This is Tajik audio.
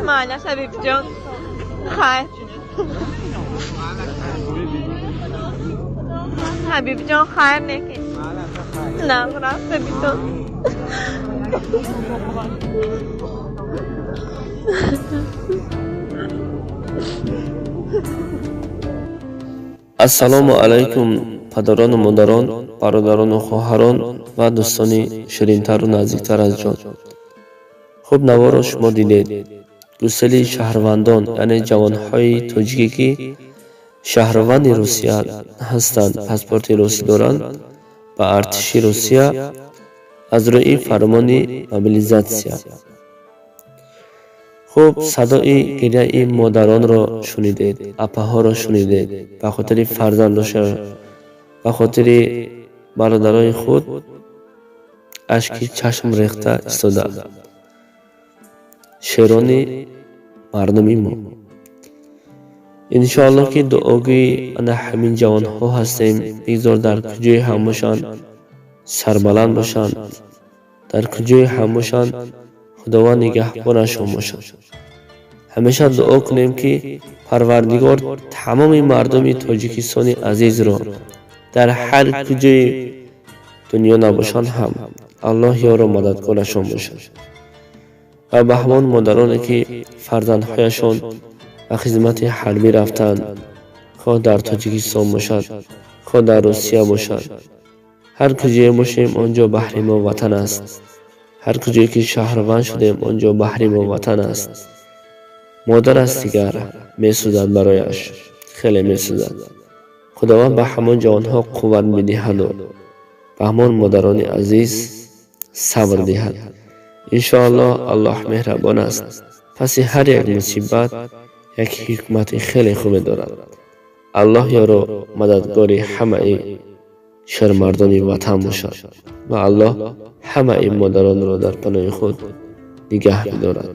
Маълаш, Ҳабибҷон, хайр. Ҳабибҷон, хайр неки. Нағз рафта битон. Ассалому алайкум, падарону модарон, бародарону хоҳарон ва дӯстони ширинтару наздиктар аз ҷон. Хуб, наворо шумо дидед. Гусели шаҳрвандон, яъне ҷавонҳои тоҷике, ки шаҳрванди Русия ҳастанд, паспорти русӣ доранд, ба артиши Русия аз рӯи фармони мобилизатсия. Хуб, садои гиряи модаронро шунидед, апаҳоро шунидед, ба хотири фарзандоша, ба хотири бародарои худ ашки чашм рехта истодаанд шерони мардуми мо. Иншоаллоҳ, ки дуогӯи ана ҳамин ҷавонҳо ҳастем. Бигзор дар куҷое ҳам бошанд, сарбаланд бошанд, дар куҷое ҳам бошанд, Худованд нигаҳбонашон бошад. Ҳамеша дуо кунем, ки Парвардигор тамоми мардуми Тоҷикистони азизро дар ҳар куҷои дунё набошанд ҳам, Аллоҳ ёру мададгорашон бошад ва ба ҳамон модароне, ки фарзандҳояшон ба хизмати ҳарбӣ рафтанд, хоҳ дар Тоҷикистон бошад, хоҳ дар Русия бошад. Ҳар куҷое бошем, он ҷо баҳри мо ватан аст. Ҳар куҷое ки шаҳрванд шудем, он ҷо баҳри мо ватан аст. Модар аст, дигар месӯзад барояш, хеле месӯзад. Худованд ба ҳамон ҷавонҳо қувват бидиҳаду ба ҳамон модарони азиз сабр диҳад. Иншоаллоҳ, Аллоҳ меҳрабон аст, паси ҳар як мусибат як ҳикмати хеле хубе дорад. Аллоҳ ёру мададгори ҳамаи шермардони ватан бошад ва Аллоҳ ҳамаи модаронро дар паноҳи худ нигаҳ бидорад.